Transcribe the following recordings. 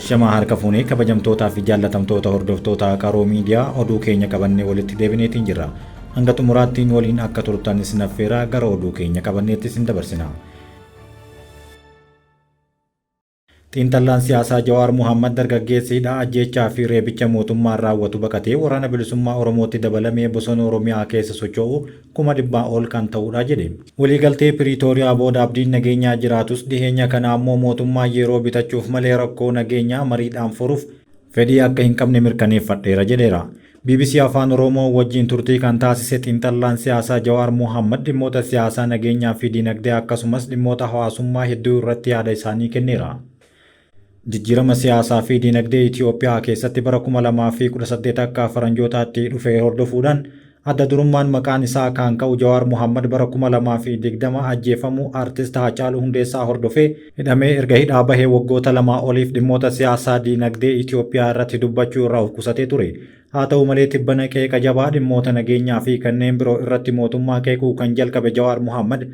Shamaa harka fuunee kabajamtootaa fi jaallatamtoota hordoftoota Qaroo Miidiyaa oduu keenya qabannee walitti deebineetiin jirra. Hanga xumuraattiin waliin akka turtan isin affeeraa gara oduu keenya qabanneetti isin dabarsina. Xiinxallaan siyaasaa Jawaar Muhaammad dargaggeessi hidhaa ajjeechaa fi reebicha mootummaan raawwatu baqatee Waraana Bilisummaa Oromootti dabalamee bosona Oromiyaa keessa socho'u 100,000 ol kan ta'udha jedhe. Waliigaltee Piriitooriyaa booda abdiin nageenyaa jiraatus dhiheenya kana ammoo mootummaan yeroo bitachuuf malee rakkoo nageenyaa mariidhaan furuuf fedhii akka hin qabne mirkaneeffadheera jedheera. Bbc Afaan Oromoo wajjin turtii kan taasise xiinxallaan siyaasaa Jawaar Mohaammad dhimmoota siyaasaa, nageenyaa fi dinagdee akkasumas dhimmoota hawaasummaa hedduu irratti yaada isaanii kenneera. Jijjiirama siyaasaa fi dinagdee Itiyoophiyaa keessatti bara 2018 akka Faranjootaatti dhufe hordofuudhaan adda durummaan maqaan isaa kan ka'u Jawaar Mohaammad bara 2020 ajjeefamuu Artist Haacaaluu Hundeessaa hordofee hidhamee erga hidhaa bahee waggoota lamaa oliif dhimmoota siyaasaa dinagdee Itiyoophiyaa irratti dubbachuu irraa of qusatee ture. Haa ta'u malee tibbana qeeqa jabaa dhimmoota nageenyaa fi kanneen biroo irratti mootummaa qeequu kan jalqabe Jawaar Mohaammad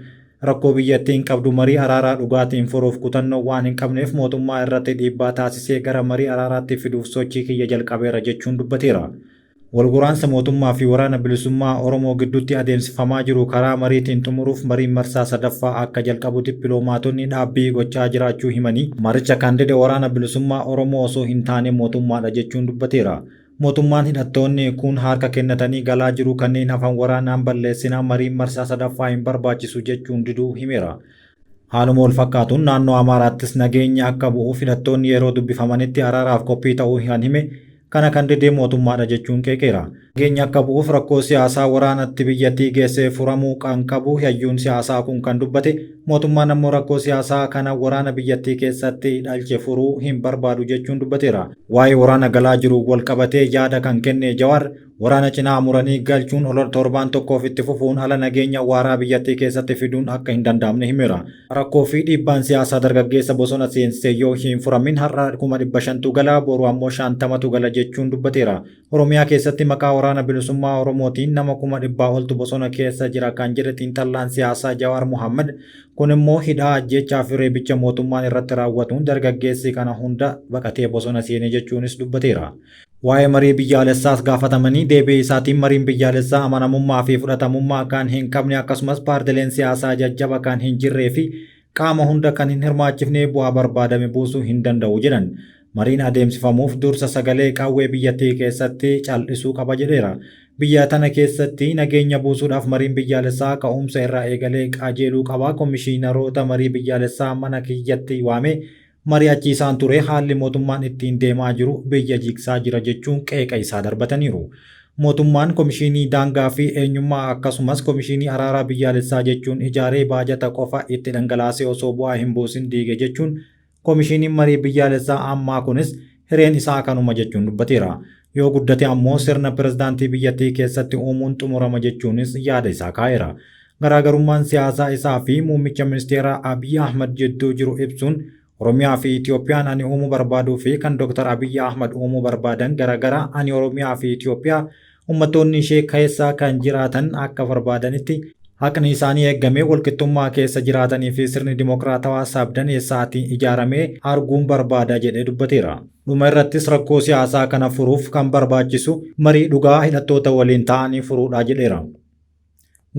rakkoo biyyattiin qabdu marii araaraa dhugaatiin furuuf kutannoo waan hin qabneef mootummaa irratti dhiibbaa taasisee gara marii araaraatti fiduuf sochii kiyya jalqabeera jechuun dubbateera. Walwaraansa mootummaa fi Waraana Bilisummaa Oromoo gidduutti adeemsifamaa jiru karaa mariitiin xumuruuf mariin marsaa sadaffaa akka jalqabu dippiloomaatonni dhaabbii gochaa jiraachuu himanii, maricha kan dide Waraana Bilisummaa Oromoo osoo hin taane mootummaadha jechuun dubbateera. Mootummaan hidhattoonni kuun harka kennatanii galaa jiru kanneen hafan waraanaan balleessina mariin marsaa sadaffaa hin barbaachisu jechuun diduu himeera. Haaluma walfakkaatuun naannoo Amaaraattis nageenyi akka bu'uuf hidhattoonni yeroo dubbifamanitti araaraaf qophii ta'uu kan hime kana kan dide mootummaadha jechuun qeeqeera. Nageenyi akka bu'uuf rakkoo siyaasaa waraanatti biyyattii geesse furamuu kan qabu hayyuun siyaasaa kun kan dubbate mootummaan ammoo rakkoo siyaasaa kana waraana biyyattii keessatti dhalche furuu hin barbaadu jechuun dubbateera. Waa'ee waraana galaa jiru walqabatee yaada kan kenne Jawaar waraana cinaa muranii galchuun olola torbaan tokkoof itti fufuun ala nageenya waaraa biyyattii keessatti fiduun akka hin danda'amne himeera. Rakkoo fi dhiibbaan siyaasaa dargaggeessa bosona seensise yoo hin furamin har'a 500,000tu gala boru ammoo 50tu gala jechuun dubbateera. Oromiyaa keessatti maqaa Waraana Bilisummaa Oromootiin nama 100,000 oltu bosona keessa jira kan jedhe xiinxallaan siyaasaa Jawaar Mohaammad, kun immoo hidhaa, ajjeechaa fi reebicha mootummaan irratti raawwatuun dargaggeessi kana hunda baqatee bosona seene jechuunis dubbateera. Waa'ee marii biyyaalessaas gaafatamanii deebii isaatiin mariin biyyaalessaa amanamummaa fi fudhatamummaa kan hin qabne akkasumas paartileen siyaasaa jajjaba kan hin jirree fi qaama hunda kan hin hirmaachifne bu'aa barbaadame buusuu hin danda'u jedhan. Mariin adeemsifamuuf dursa sagalee qawwee biyyattii keessatti cal'isuu qaba jedheera. Biyya tana keessatti nageenya buusuudhaaf mariin biyyaalessaa ka'umsa irraa eegalee qajeeluu qaba. Komishiinaroota marii biyyaalessaa mana kiyyatti waamee mari'achiisaan ture haalli mootummaan ittiin deemaa jiru biyya jigsaa jira jechuun qeeqa isaa darbataniiru. Mootummaan komishiinii daangaa fi eenyummaa akkasumas komishiinii araaraa biyyaalessaa jechuun ijaaree baajata qofa itti dhangalaasee osoo bu'aa hin buusin diige jechuun komishiiniin marii biyyaalessaa ammaa kunis hireen isaa kanuma jechuun dubbateera. Yoo guddate ammoo sirna pirezidaantii biyyattii keessatti uumuun xumurama jechuunis yaada isaa kaa'eera. Garaagarummaan siyaasaa isaa fi muummicha ministeeraa Abiy Ahmad jidduu jiru ibsuun Oromiyaa fi Itiyoophiyaan ani uumuu barbaaduu fi kan Dr. Abiy Ahmad uumuu barbaadan garaagara ani Oromiyaa fi Itiyoophiyaa uummattoonni ishee keessa kan jiraatan akka barbaadanitti haqni isaanii eegamee walqixxummaa keessa jiraatanii fi sirni dimokiraatawaa sabdaneessaatiin ijaaramee arguun barbaada jedhee dubbateera. Dhuma irrattis rakkoo siyaasaa kana furuuf kan barbaachisu marii dhugaa hidhattoota waliin ta'anii furuudha jedheera.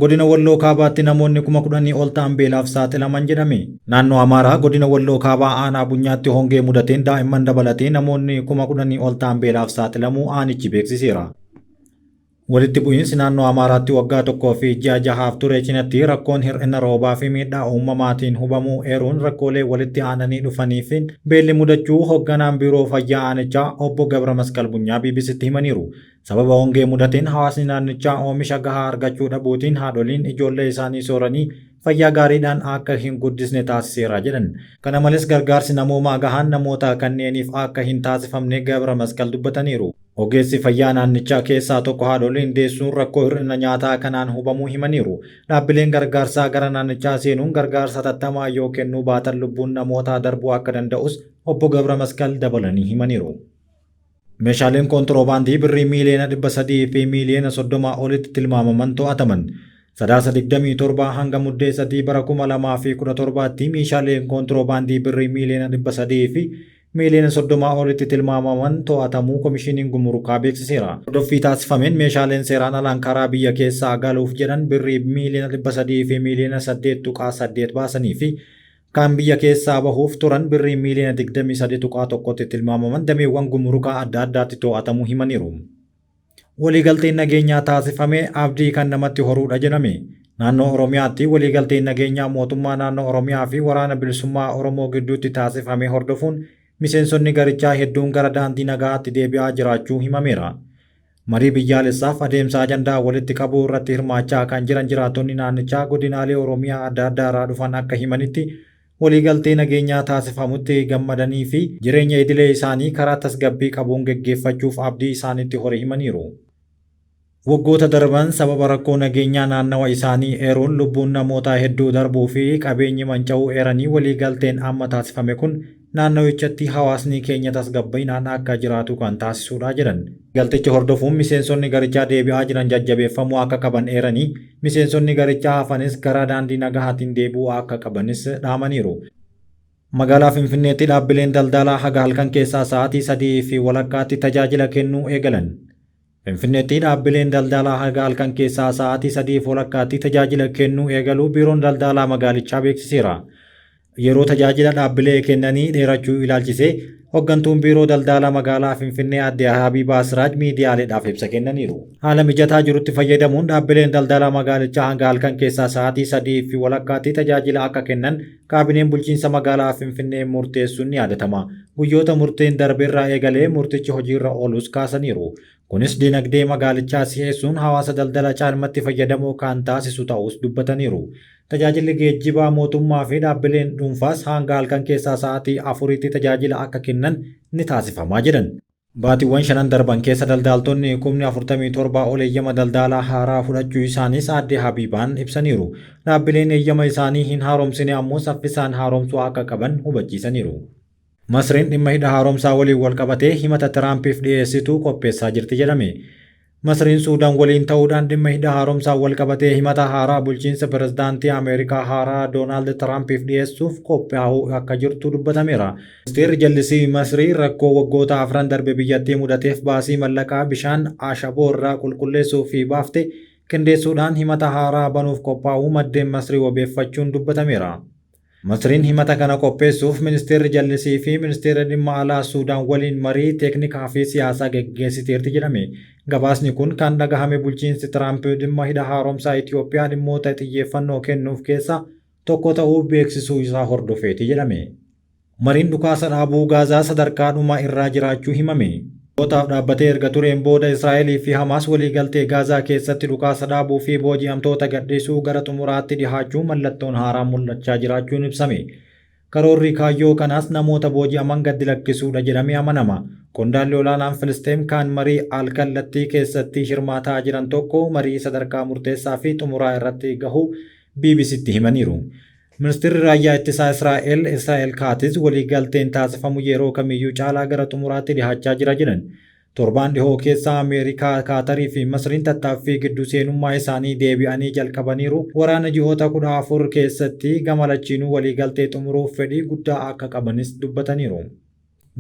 Godina Walloo Kaabaatti namoonni 10,000 ol ta'an beelaaf saaxilaman jedhame. Naannoo Amaaraa godina Walloo Kaabaa aanaa Bunyaatti hongee mudateen daa'imman dabalatee namoonni 10,000 ol ta'an beelaaf saaxilamuu aanichi beeksiseera. Walitti bu'iinsi naannoo Amaaraatti waggaa tokkoo fi ji'a jahaaf ture cinatti rakkoon hir'ina roobaa fi miidhaa uumamaatiin hubamuu eeruun rakkoolee walitti aananii dhufaniif beelli mudachuu hogganaan biiroo fayyaa aanichaa obbo Gabra Masqal Bunyaa BBCtti himaniiru. Sababa hongee mudateen hawaasni naannichaa oomisha gahaa argachuu dhabuutiin haadholiin ijoollee isaanii sooranii fayyaa gaariidhaan akka hin guddisne taasiseera jedhan. Kana malees gargaarsi namoomaa gahaan namoota kanneeniif akka hin taasifamne Gabra Masqal dubbataniiru. Ogeessi fayyaa naannichaa keessaa tokko haadholiin deessuun rakkoo hir'ina nyaataa kanaan hubamuu himaniiru. Dhaabbileen gargaarsaa gara naannichaa seenuun gargaarsa hatattamaa yoo kennuu baatan lubbuun namootaa darbuu akka danda'us obbo Gabra Masqal dabalanii himaniiru. Meeshaaleen koontiroobaandii birrii miiliyoona 300 fi miiliyoona 30 olitti tilmaamaman to'ataman. Sadaasa 27 hanga Muddee 3 bara 2017tti meeshaaleen koontiroobaandii birrii miiliyoona 300 fi miiliyoona 30 olitti tilmaamaman to'atamuu Komishiniin Gumurukaa beeksiseera. Hordoffii taasifameen meeshaaleen seeraan alaan karaa biyya keessaa galuuf jedhan birrii miiliyoona 300 fi miiliyoona 8.8 baasanii fi kan biyya keessaa bahuuf turan birrii miiliyoona 23.1tti tilmaamaman dameewwan gumurukaa adda addaatti to'atamuu himaniiru. Waliigalteen nageenyaa taasifame abdii kan namatti horuudha jedhame. Naannoo Oromiyaatti waliigalteen nageenyaa mootummaa naannoo Oromiyaa fi Waraana Bilisummaa Oromoo gidduutti taasifame hordofuun miseensonni garichaa hedduun gara daandii nagaatti deebi'aa jiraachuu himameera. Marii biyyaalessaaf adeemsa ajandaa walitti qabuu irratti hirmaachaa kan jiran jiraattonni naannichaa godinaalee Oromiyaa adda addaa irraa dhufan akka himanitti, waliigaltee nageenyaa taasifamutti gammadanii fi jireenya idilee isaanii karaa tasgabbii qabuun geggeeffachuuf abdii isaanitti hore himaniiru. Waggoota darban sababa rakkoo nageenyaa naannawa isaanii eeruun lubbuun namootaa hedduu darbuu fi qabeenyi manca'uu eeranii, waliigalteen amma taasifame kun naannawichatti hawaasni keenya tasgabbiinaan akka jiraatu kan taasisudha jedhan. Galticha hordofuun miseensonni garichaa deebi'aa jiran jajjabeeffamuu akka qaban eeranii, miseensonni garichaa hafanis gara daandii nagahaatiin deebi'uu akka qabanis dhaamaniiru. Magaalaa Finfinneetti dhaabbileen daldalaa haga halkan keessaa sa'aatii 3:30tti tajaajila kennuu eegalan. Finfinneetti dhaabbileen daldalaa haga halkan keessaa sa'aatii 3:30tti tajaajila kennuu eegaluu biiroon daldalaa magaalichaa beeksiseera. Yeroo tajaajila dhaabbilee kennanii dheerachuu ilaalchisee hooggantuun biiroo daldalaa magaalaa Finfinnee Aadde Habiibaa Siraaj miidiyaaleedhaaf ibsa kennaniiru. Haala mijataa jirutti fayyadamuun dhaabbileen daldalaa magaalichaa hanga halkan keessaa sa'aatii 3:30tti tajaajila akka kennan kaabineen bulchiinsa magaalaa Finfinnee murteessuun ni yaadatama. Guyyoota murteen darbeerraa eegalee murtichi hojiirra oolus kaasaniiru. Kunis dinagdee magaalichaa si'eessuun hawaasa daldala caalmatti fayyadamoo kan taasisu ta'us dubbataniiru. Tajaajilli geejjibaa mootummaa fi dhaabbileen dhuunfaas hanga halkan keessaa sa'aatii 4tti tajaajila akka kennan ni taasifamaa jedhan. Baatiiwwan shanan darban keessa daldaltoonni 47,000 ol eeyyama daldalaa haaraa fudhachuu isaaniis Aadde Habiibaan ibsaniiru. Dhaabbileen eeyyama isaanii hin haaromsine ammoo saffisaan haaromsuu akka qaban hubachiisaniiru. Masriin dhimma hidha haaromsaa waliin wal qabatee himata Tiraampiif dhiyeessitu qopheessaa jirti jedhame. Masriin Suudaan waliin ta'uudhaan dhimma hidha haaromsaa wal qabatee himata haaraa bulchiinsa pirezidaantii Ameerikaa haaraa Doonaald Tiraampiif dhiyeessuuf qophaa'uu akka jirtu dubbatameera. Ministeerri jallisii Masrii rakkoo waggoota afran darbe biyyattii mudateef baasii mallaqaa bishaan ashaboo irraa qulqulleessuu fi baafte qindeessuudhaan himata haaraa banuuf qophaa'uu maddeen Masrii wabeeffachuun dubbatameera. Masriin himata kana qopheessuuf ministeerri jallisii fi ministeerri dhimma alaa Suudaan waliin marii teeknikaa fi siyaasaa geggeessiteerti jedhame. Gabaasni kun kan dhagahame bulchiinsi Tiraamp dhimma hidha haaromsaa Itoophiyaa dhimmoota xiyyeeffannoo kennuuf keessa tokko ta'uu beeksisuu isaa hordofeeti jedhame. Mariin dhukaasa dhaabuu Gaazaa sadarkaa dhumaa irraa jiraachuu himame. Waggotaaf dhaabbatee erga tureen booda Israa'elii fi Hamaas waliigaltee Gaazaa keessatti dhukaasa dhaabuu fi booji'amtoota gadhiisuu gara xumuraatti dhihaachuu mallattoon haaraan mul'achaa jiraachuun ibsame. Karoorri kaayyoo kanaas namoota booji'aman gadi lakkisuudha jedhamee amanama. Qondaalli olaanaan Filisxeem kan marii alkallattii keessatti hirmaataa jiran tokko marii sadarkaa murteessaa fi xumuraa irratti gahuu BBCtti himaniiru. Ministeerri raayyaa ittisaa Israa'el Israa'el Kaatiz waliigalteen taasifamu yeroo kamiyyuu caalaa gara xumuraatti dhihaachaa jira jedhan. Torbaan dhihoo keessa Ameerikaa, Kaatarii fi Masriin tattaaffii gidduu seenummaa isaanii deebi'anii jalqabaniiru. Waraana ji'oota 14 keessatti gama lachiinuu waliigaltee xumuruuf fedhii guddaa akka qabanis dubbataniiru.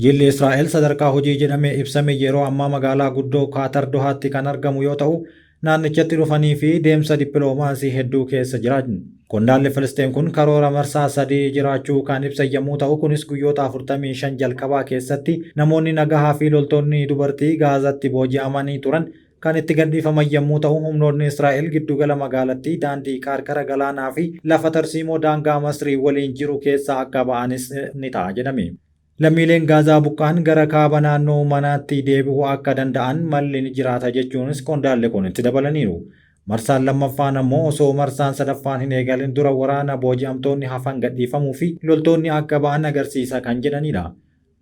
Jilli Israa'el sadarkaa hojii jedhamee ibsame yeroo ammaa magaalaa guddoo Kaatar Dohaatti kan argamu yoo ta'u, naannichatti dhufanii fi deemsa dippiloomaasii hedduu keessa jiran. Qondaalli Filisxeem kun karoora marsaa sadii jiraachuu kan ibsan yommuu ta'u, kunis guyyoota 45 jalqabaa keessatti namoonni nagahaa fi loltoonni dubartii Gaazatti booji'amanii turan kan itti gadhiifaman yommuu ta'u, humnoonni Israa'el giddugala magaalattii, daandii qarqara galaanaa fi lafa tarsiimoo daangaa Masrii waliin jiru keessaa akka ba'anis ni ta'a jedhame. Lammiileen Gaazaa buqqa'an gara kaaba naannoo manaatti deebi'uu akka danda'an malli ni jiraata jechuunis qondaalli kun itti dabalaniiru. Marsaan lammaffaan ammoo osoo marsaan sadaffaan hin eegalin dura waraana booji'amtoonni hafan gadhiifamuu fi loltoonni akka ba'an agarsiisa kan jedhanidha.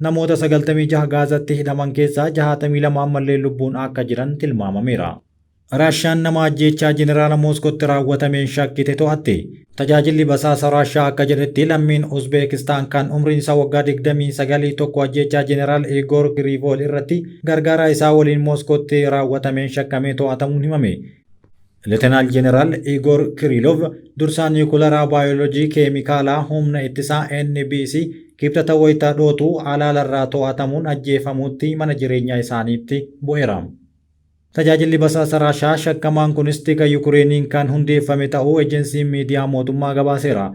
Namoota 96 Gaazatti hidhaman keessaa 62 ammallee lubbuun akka jiran tilmaamameera. Raashaan nama ajjeechaa jeneraala Mooskootti raawwatameen shakkite to'atte. Tajaajilli basaasa Raashaa akka jedhetti, lammiin Uzbeekistaan kan umriin isaa waggaa 29 tokko ajjeechaa jeneraal Igor Giriivool irratti gargaaraa isaa waliin Mooskootti raawwatameen shakkamee to'atamuun himame. Leetenaal Jeneraal Igor Kirilov dursaa niwukularaa baayoloojii keemikaalaa humna ittisaa NBC Kibxata wayita dhootu alaalarraa to'atamuun ajjeefamuutti mana jireenyaa isaaniitti bu'eera. Tajaajilli basaasa Raashaa shakkamaan kunis tika Yukureeniin kan hundeeffame ta'uu ejensiin miidiyaa mootummaa gabaaseera.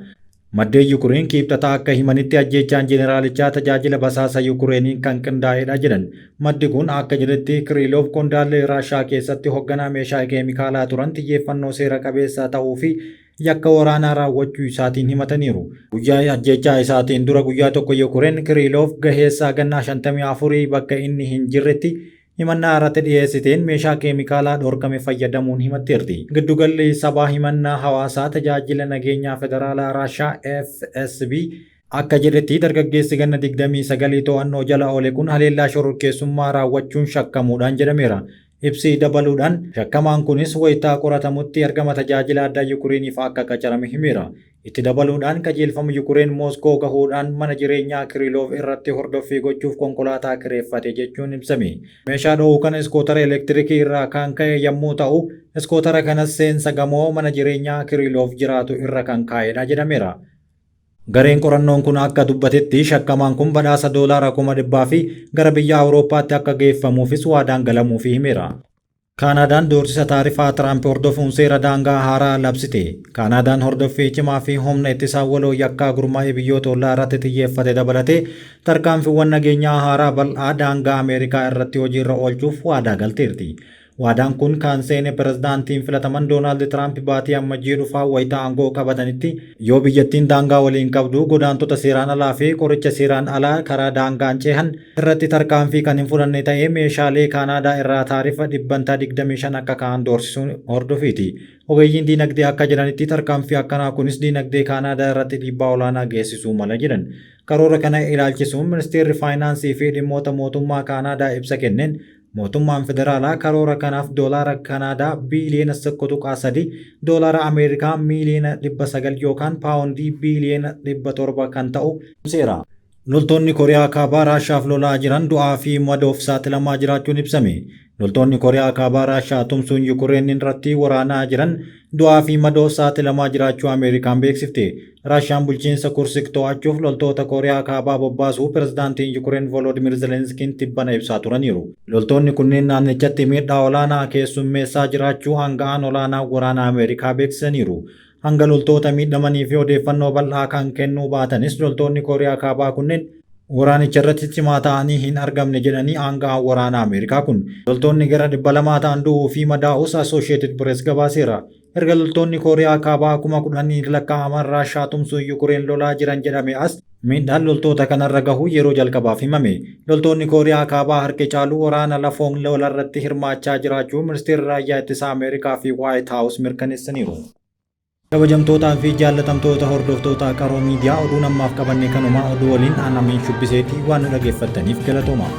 Maddeen Yukureen Kibxata akka himanitti ajjeechaan jeeneraalichaa tajaajila basaasa Yukureeniin kan qindaa'edha jedhan. Maddi kun akka jedhetti Kiriiloov qondaalli Raashaa keessatti hoogganaa meeshaa keemikaalaa turan xiyyeeffannoo seera qabeessa ta'uu fi yakka waraanaa raawwachuu isaatiin himataniiru. Guyyaa ajjeechaa isaatiin dura guyyaa tokko Yukureen Kiriiloov gaheessaa gannaa 54 bakka inni hin jirretti himannaa irratti dhiyeessiteen meeshaa keemikaalaa dhorkame fayyadamuun himatteerti. Giddugalli sabaa himannaa hawaasaa tajaajila nageenyaa federaalaa Raashaa FSB akka jedhetti dargaggeessi ganna 29 to'annoo jala oole kun haleellaa shororkeessummaa raawwachuun shakkamuudhaan jedhameera. Ibsi dabaluudhaan shakkamaan kunis wayitaa qoratamutti argama tajaajila addaa Yukureeniif akka qacarame himeera. Itti dabaluudhaan qajeelfama Yukureen Mooskoo gahuudhaan mana jireenyaa Kiriiloov irratti hordoffii gochuuf konkolaataa kireeffate jechuun ibsame. Meeshaa dho'uu kana iskootara elektirikii irraa kan ka'e yommuu ta'u, iskootara kanas seensa gamoo mana jireenyaa Kiriiloov jiraatu irra kan kaa'edha jedhameera. Gareen qorannoon kun akka dubbatetti shakkamaan kun badhaasa doolaara 100,000 fi gara biyya Awurooppaatti akka geeffamuufis waadaan galamuufii himeera. Kaanaadaan doorsisa taarifaa Tiraamp hordofuun seera daangaa haaraa labsite. Kaanaadaan hordoffii cimaa fi humna ittisaa waloo yakkaa gurmaa'ee biyyoota ollaa irratti xiyyeeffate dabalatee tarkaanfiiwwan nageenyaa haaraa bal'aa daangaa Ameerikaa irratti hojiirra oolchuuf waadaa galteerti. Waadaan kun kan seene pirezidaantiin filataman Doonaald Tiraamp baatii Ammajjii dhufaa wayitaa aangoo qabatanitti yoo biyyattiin daangaa waliin qabdu godaantota seeraan alaa fi qoricha seeraan alaa karaa daangaan cehan irratti tarkaanfii kan hin fudhanne ta'ee meeshaalee Kaanaadaa irraa taarifa 25% akka ka'an doorsisuun hordofiiti. Ogeeyyiin diinagdee akka jedhanitti tarkaanfii akkanaa kunis diinagdee Kaanaadaa irratti dhiibbaa olaanaa geessisuu mala jedhan. Karoora kana ilaalchisuun ministeerri faayinaansii fi dhimmoota mootummaa Kaanaadaa ibsa kenneen mootummaan federaalaa karoora kanaaf doolaara Kanaadaa biiliyoona 1.3, doolaara Ameerikaa miiliyoona 900 yookaan paawundii biiliyoona 700 kan ta'u seera. Loltoonni Kooriyaa Kaabaa Raashaaf lolaa jiran du'aa fi madoof saaxilamaa jiraachuun ibsame. Loltoonni Kooriyaa Kaabaa Raashaa tumsuun Yukureen irratti waraanaa jiran du'aa fi madoof saaxilamaa jiraachuu Ameerikaan beeksifte. Raashaan bulchiinsa Kursik to'achuuf loltoota Kooriyaa Kaabaa bobbaasuu pirezidaantiin Yukureen Volodimir Zelenskiin tibbana ibsaa turaniiru. Loltoonni kunneen naannichatti miidhaa olaanaa keessummeessaa jiraachuu aanga'aan olaanaa waraana Ameerikaa beeksisaniiru. Hanga loltoota miidhamanii fi odeeffannoo bal'aa kan kennuu baatanis loltoonni Kooriyaa Kaabaa kunneen waraanicha irratti cimaa ta'anii hin argamne jedhanii aanga'aan waraana Ameerikaa kun. Loltoonni gara 200 ta'an du'uu fi madaa'us Associated Press gabaaseera. Erga loltoonni Kooriyaa Kaabaa 10,000 lakkaa'aman Raashaa tumsuun Yukureen lolaa jiran jedhame as miidhaan loltoota kanarra gahu yeroo jalqabaaf himame. Loltoonni Kooriyaa Kaabaa harki caalu waraana lafoon lolarratti hirmaachaa jiraachuu ministeerri raayyaa ittisaa Ameerikaa fi White House mirkaneessaniiru. Kabajamtootaa fi jaallatamtoota hordoftoota Qaroo Miidiyaa, oduun ammaaf qabanne kanuma. Oduu waliin Aanamiin Shubbiseetii, waan nu dhaggeeffattaniif galatooma.